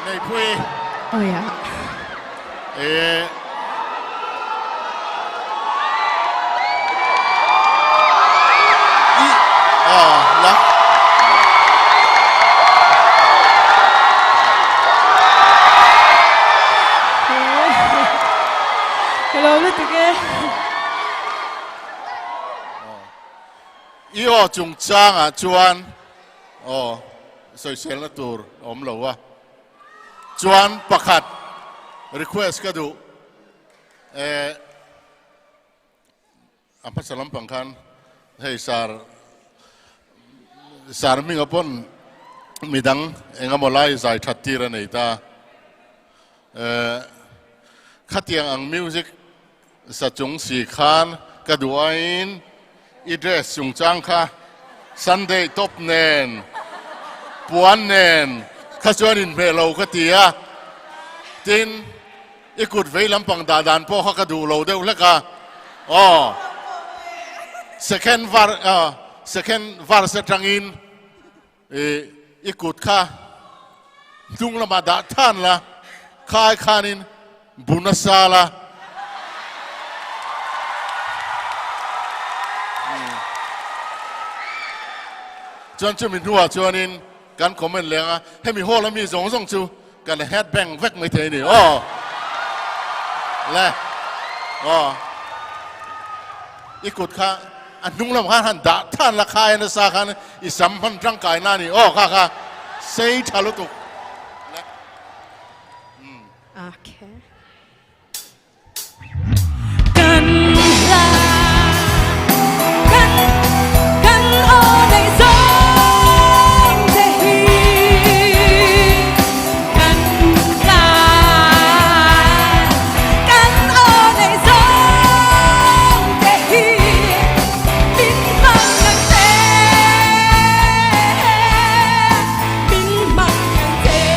Neihpui. Oh yeah. Eh. I ah la. Ka lo lutuk e. I aw chungchangah chuan aw sawiselna tur a awm lo a. Chuan pakhat request ka duh eh a hmasa lampang khan hei sar sar hminga pawn midang engemaw lai zai that tir a nei ta. Eh khatiang ang music Sa chung si khan ka duh aiin i dress chungchang kha Sunday top nen puan nen kha chuan inhmeh lo ka ti a, tin i kut vei lampang dah dan pawh kha ka duh lo deuh hlek a, aw second var second verse atangin i i kut kha hnung lamah dah than la, khai khanin bu nasa la. Chuan chumi hnuah chuanin kan comment leng a, hemi hall a mi zawng zawng chu kan head bang vek mai thei a ni. Aw le aw i kut kha a hnung lamah khan han dah than la khai nasa khan i sam hman tangkai na a ni. Aw kha kha sei tha lutuk le. Okay. Kan hla kan kan aw nei zawng te hi kan hla kan aw nei zawng te hi min hmang ang che min hmang ang che.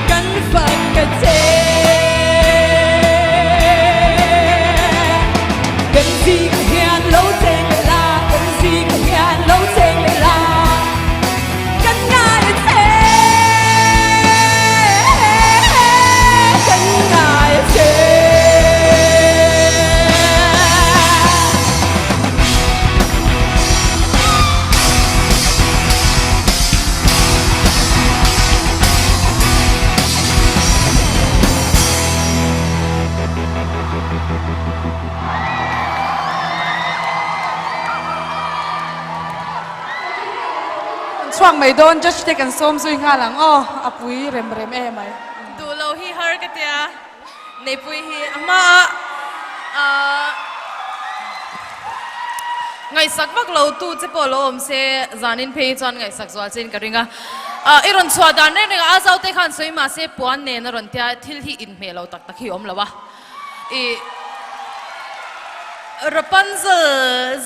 Kan fak ka che. Kan zing ah hian lo cheng leh la, kan zing ah hian lo cheng leh la, kan ngai a che, kan ngai a che. Chhuak mai dawn judge te kan sawm zui nghal ang aw a pui rem rem em mai. Duh lo hi har ka tia Neipui hi a hma a ngaihsak vak lo tu che pawh lo awm se zanin phei chuan ngaihsak zual chein ka ring a. I rawn chhuah dan reng reng a, a zaute khan sawi mahse puan nen a rawn tia thil hi inhmeh lo tak tak hi awm lo a. I Rapunzel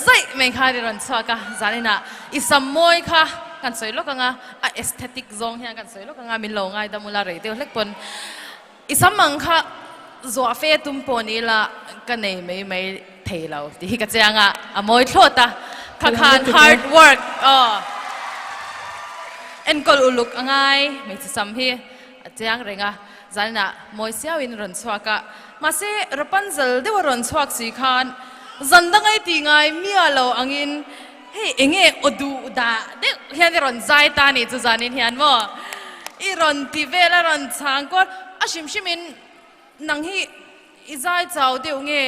zaih mai khan i rawn chhuak a, zaninah i sam mawi kha kan sawi lawk ang a, a aesthetic zawng hian kan sawi lawk ang a, min lo ngaidam ula rei deuh hlek pawn. I sam ang kha zuah fe tum pawh ni ila ka nei mai mai thei lo tih hi ka chiang a, a mawi thlawt a, kha khan hard work aw enkawl uluk a ngai hmeichhe sam hi a chiang reng a, zaninah mawi siauin rawn chhuak a, mahse Rapunzel deuh a rawn chhuak si khan zan dangai tih ngai miah lo angin Hei enge aw duh dah deuh hian i rawn zai ta nih chu zanin hian maw i rawn ti vel a rawn chhang kual a hrim hrim in nang hi i zai chau deuh nge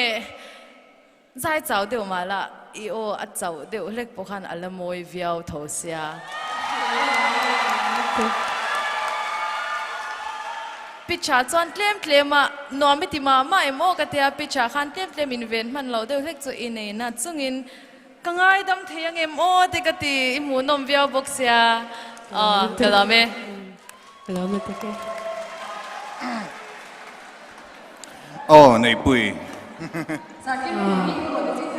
zai chau deuh mah la i aw a chauh deuh hlek pawh khan a la mawi viau tho sia. Pitch ah chuan tlem tlem a nuam i ti mah mah em aw ka tia pitch ah khan tlem tlem in ven hman loh deuh hlek chu i nei na chungin Ka ngaidam thei ang em aw te ka ti, i hmuhnawm viau bawk sia. Aw ka lawm e. Ka lawm lutuk e. Aw Neihpui.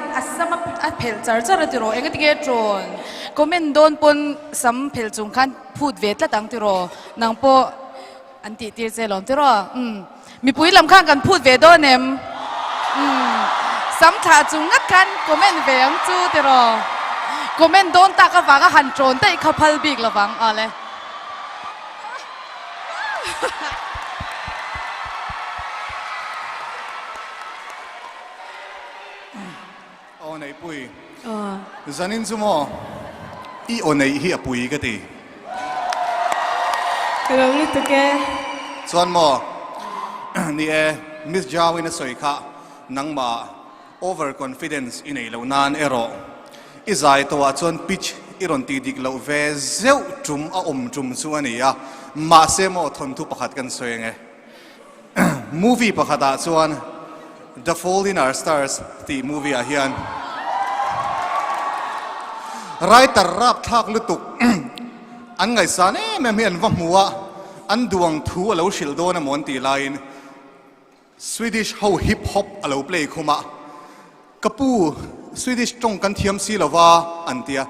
A sam a phelh char char a tiraw enga tinge trawn comment dawn pawn sam phelh chung khan phut ve tlat ang tiraw nang pawh an tih tir che lawm tiraw umm mipui lam khan kan phut ve dawn em umm sam thlah chung ngat khan comment ve ang chu tiraw comment dawn tak avanga han trawn daih kha phal bik lovang awle. Aw Neihpui, zanin chu maw i aw neih hi a pui ka ti. Ka lo lutuk e. Chuan maw ni e, Miss Jawin a sawi kha nangmah Over confidence i nei loh nan erawh i zai tawhah chuan pitch i rawn tih dik loh ve zeuh tum a awm tum chu a ni a, mahse maw thawnthu pakhat kan sawi ang e. Movie pakhatah chuan The Fault in Our Stars tih movie ah hian writer rapthlak lutuk an ngaihsan em em hi an va hmu a, an duang thu a lo hrilh dawn emaw an tih laiin Swedish ho hip hop a lo play khum a, Ka pu, Swedish tawng kan thiam si lo va, an ti a.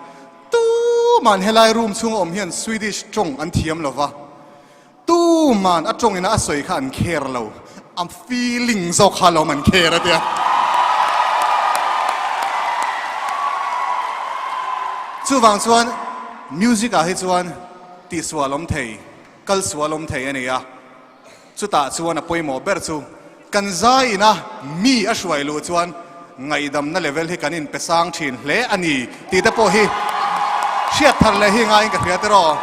Tuman helai room chhunga awm hian Swedish tawng an thiam lo va, tuman a tawng ina a sawi kha an care lo, a feeling zawk kha alawm an care a ti a. Chuvang chuan music ah hi chuan tihsual awm thei, kal sual awm thei a ni a. Chutah chuan a pawimawh ber chu kan zai ina mi a hruai luh chuan ngaihdamna level hi kan inpe sang thin hle a ni tih te pawh hi hriat thar leh hi ngaiin ka hria tiraw.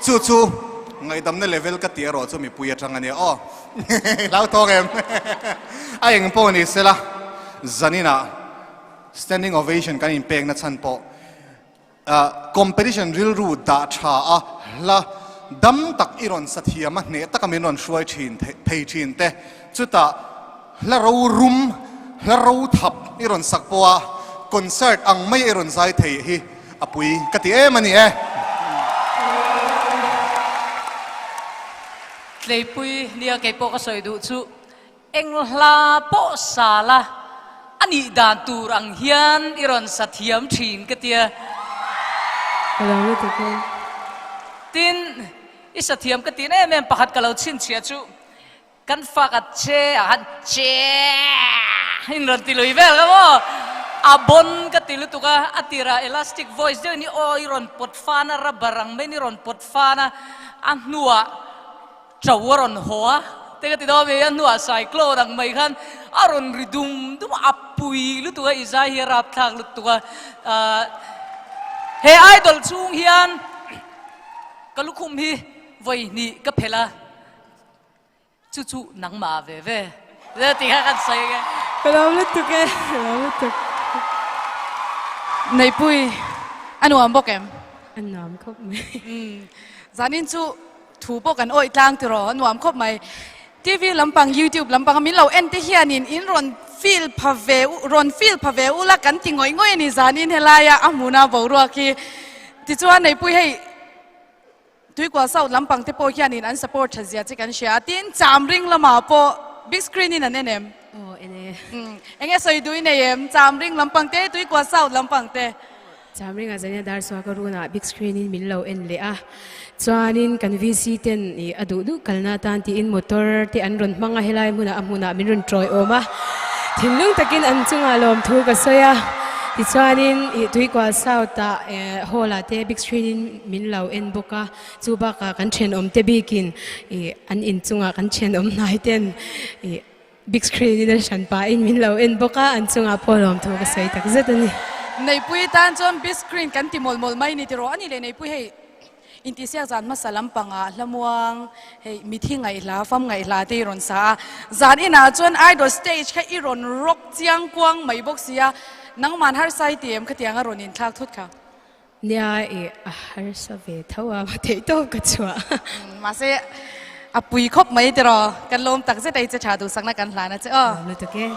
Chu chu ngaihdamna level ka tih erawh chu mipui atang a nia aw. Hlauthawng em? A eng pawh ni sela zaninah standing ovation kan inpekna chhan pawh Competition rilru dah tha a, hla dam tak i rawn sa thiam a, hneh taka min rawn hruai thin thei thin te, chutah hla ro rum, hla ro thap i rawn sak pawh a, concert ang mai a i rawn zai thei hi a pui ka ti em a ni e. Tleipui nia keipawh ka sawi duh chu Eng hla pawh sa la, a nih dan tur ang hian i rawn sa thiam thin ka tia. Ka lo lutuk e. Tin, i sa thiam ka tin em em pakhat ka lo chhinchhiah chu kan fak a che ah khan che in rawn ti lui vel ka maw? A bon ka ti lutuk a, a tirah elastic voice deuhin i aw i rawn pawt fan a, rubber ang maiin i rawn pawt fan a, a hnuah Chau a rawn haw a, te ka ti dawn mai a, hnuah cyclone ang mai khan a rawn ri dum dum a, a pui lutuk a, i zai hi a rapthlak lutuk a, ahh he idol chhung hian ka lukhum hi vawi hnih ka phelh a, chu chu nangmah ve ve tih kha kan sawi ang e. Ka lawm lutuk e, ka lawm lutuk. Neihpui a nuam bawk em? A nuam khawp mai. Umm zanin chu Thu pawh kan awih tlang tiraw a nuam khawp mai. TV lampang YouTube lampang a min lo en te hianin in rawn feel pha ve rawn feel pha ve ula kan ti ngawih ngawih a ni zanin helaia a hmuna boruak hi. Tichuan Neipui hei Tuikual South lampang te pawh hianin an support that zia che kan hria a tin Chamring lamah pawh big screen in an en em? Aw en e. Enge sawi duh i nei em? Chamring lampang te Tuikual South lampang te. Chamringa Zania dar chhuak a runah big screen in min lo en leh a, chuanin kan VC ten ih a duh duh kalna atan tiin motor te an rawn hmang a, helai hmunah a hmunah min rawn tawiawm a, thinlung takin an chungah lawmthu ka sawi a, tichuanin ih Tuikual South ah eh hall ah te big screen in min lo en bawk a, chu bakah kan thenawm te bikin ih an inchungah kan thenawm hnai ten ih Big screen in a hran pahin min lo en bawk a, an chungah pawh lawmthu ka sawi tak zet a ni. Neihpui tan chuan big screen kan ti mawlh mawlh mai ni tiraw a ni le Neihpui hei intihsiak zan hmasa lampangah hlamuang hei mithi ngaihhla fam ngaihhla te i rawn sa a, zan inah chuan idol stage kha i rawn rock chiang kuang mai bawk si a, nangman harsa i ti em khatiang a rawn inthlak thut kha. Nia i a harsa ve tho a, theih tawp ka chhuah. Mahse a pui khawp mai tiraw, kan lawm tak zet a i che tha duhsakna kan hlan a che aw. Lawm lutuk e.